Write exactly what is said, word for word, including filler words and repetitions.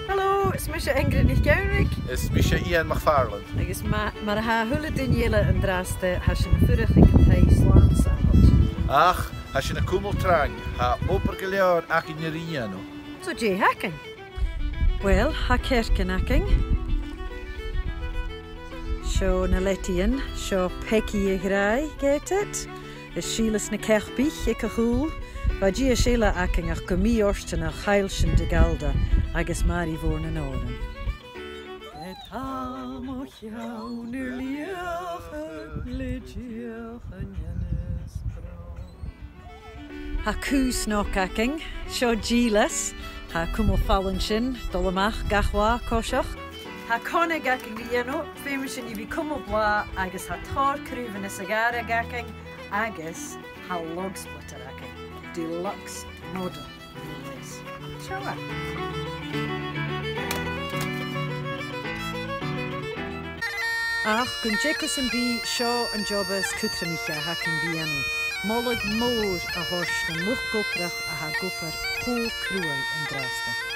Hello, is mise Ingrid NicEanraig. Is mise Iain MacPhàrlain. Agus ma-, mar a tha a h-uile duine eile an-dràsta, tha sinn a' fuireach aig an taigh slàn Sabhait. Ach tha sinn a' cumail trang, tha obair gu leòr againn ri dhèanamh. So dè th' againn? Uill, tha cearcan againn. Seo na leadan, seo Peigi a' ghràidh, ged a tha. Is Sìleas na Ceapaich aig a' chùl. Bha dithis eile againn ach gu mì-fhortanach chaill sinn Didalda agus Màiri Mhòr nan Òran. Tha mo cheann air leughadh le dìochuimhneachadh. Tha cù snog againn, seo Dìleas, tha e a' cumail fallain sin, dol a-mach gach latha coiseachd. Tha connadh againn ri dhèanamh, feumaidh sinn a bhith a' cumail blàth agus tha tòrr craobhan is a' ghàrradh againn agus tha log splitter againn. Deluxe model. Seo e. Ach gun teagamh sam bith, seo an job as cudromaiche a th' againn ri dhèanamh. Moladh mòr a thoirt dhan luchd-obrach a tha ag obair cho cruaidh an-dràsta.